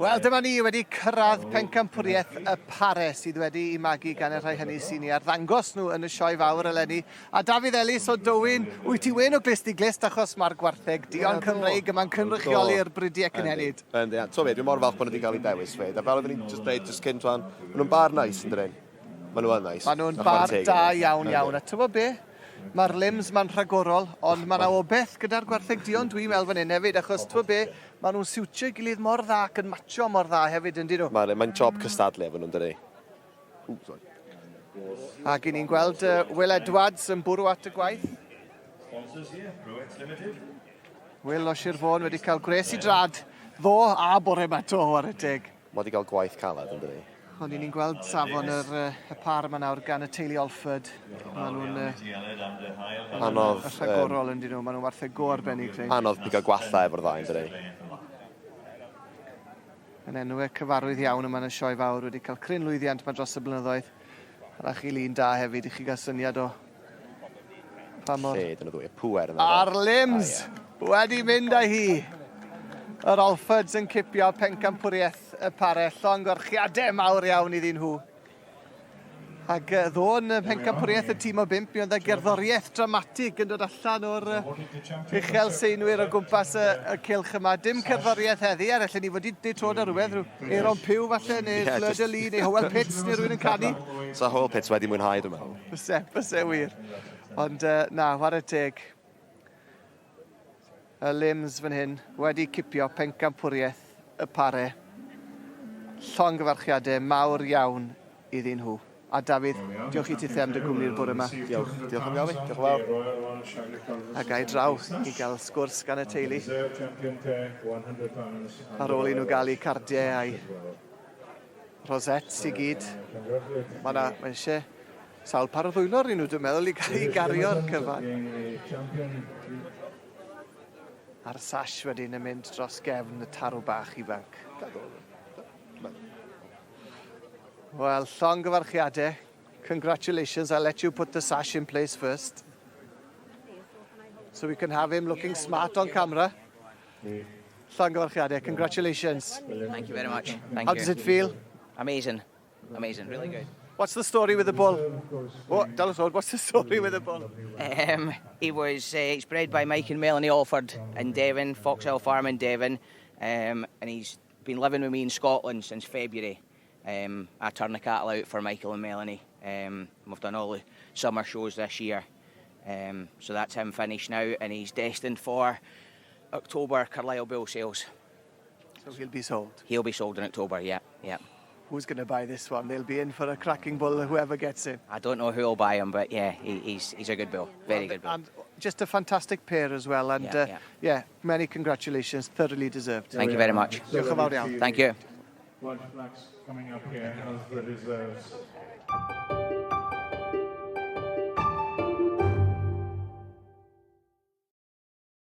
Wel, dyma ni wedi cyrraedd pencampwriaeth y pare sydd wedi ei magu gan y rhai hynny sy'n ei arddangos nhw yn y sioe fawr eleni. A Dafydd Elis o Dywyn, wyt ti wen o glust i glust achos mae'r gwartheg duon Cymreig yma'n cynrychioli'r bridiau cynhenid. Yndi, a t'o' be', dwi mor falch bo' nhw wedi cael eu dewis 'fyd, a fel oedden ni'n jyst deud jyst cyn t'wan, ma' nhw'n bar neis yndydyn? Ma' nhw yn neis. Ma' nhw'n bar da iawn iawn, a t'wbo' be'? Mae'r limbs ma'n rhagorol, ond mae 'na obeth gyda'r gwartheg duon dwi'n weld fan hyn hefyd, achos t'bo' be', ma' nhw'n siwtio'i gilydd mor dda ac yn matcho mor dda hefyd, yndyn nhw? Mae'n mae'n job cystadlu efo nhw, yndydi? Ww, sori. Ac 'yn ni'n gweld uh, Will Edwards yn bwrw at y gwaith. Will o Sir Fôn wedi cael gwres i drad ddo a bore ma to, ware teg. Mae wedi cael gwaith caled, yn dydi? Ond i ni'n gweld safon yr, y par yma nawr gan y teulu Olford. Maen nhw'n Anodd, rhagorol yn dyn nhw. Maen nhw'n wartheg go arbennig. Rhain. Anodd pigo gwallau efo'r ddau, yn dydi? Yn enwau cyfarwydd iawn yma yn y sioe fawr wedi cael cryn lwyddiant yma dros y blynyddoedd. A chi lun da hefyd i chi gael syniad o pa mor... Lled yn y ddwy, y pŵer yna. A'r limbs wedi mynd â hi. Yr Alfords yn cipio pencampwriaeth y pare. Llongyfarchiadau mawr iawn iddyn nhw. Ac ddo yn mhencampwriaeth y tîm o bump, mi oedd y gerddoriaeth dramatig yn dod allan o'r uchel seinwyr o gwmpas y, y cylch yma. Dim cerddoriaeth heddi, er allan ni fod i dweud trod ar rhywbeth, rhyw Aeron Pugh falle, neu yeah, Fleur de Lis, neu Howell Pitts, neu rhywun yn canu. Sa Howell Pitts wedi mwynhau, dwi'n meddwl. Byse, byse wir. Ond na, whare teg. Y Lims fan hyn wedi cipio pencampwriaeth y pare. Llongyfarchiadau mawr iawn iddyn nhw. A Dafydd, diolch i tithe am dy gwmni'r bore yma. Diolch, diolch am gael fi. Diolch yn fawr. A ga i draw i gael sgwrs gan y teulu. Ar ôl i nhw gael eu cardiau a'u rosettes i gyd. Mae yna, mae eisiau sawl par o ddwylo arnyn nhw, dwi'n meddwl, i, i gario'r cyfan. A'r sash wedyn yn mynd dros gefn y tarw bach ifanc. Wel, llongyfarchiadau. Congratulations, I'll let you put the sash in place first. So we can have him looking smart on camera. Llongyfarchiadau, congratulations. Thank you very much. Thank How you. does it feel? Amazing. Amazing, really good. What's the story with the bull? Oh, tell us all, what's the story with the bull? He was he's bred by Mike and Melanie Alford in Devon, Fox Hill Farm in Devon, and he's been living with me in Scotland since February. I turn the cattle out for Michael and Melanie. We've done all the summer shows this year. So that's him finished now, and he's destined for October Carlisle Bull Sales. So he'll be sold? He'll be sold in October, yeah. Who's going to buy this one? They'll be in for a cracking bull, whoever gets him. I don't know who will buy him, but yeah, he's a good bull. Very good bull. And just a fantastic pair as well. And yeah, many congratulations. Thoroughly deserved. Thank you very much. Diolch yn fawr iawn. Thank you. White flags coming up here as the reserves.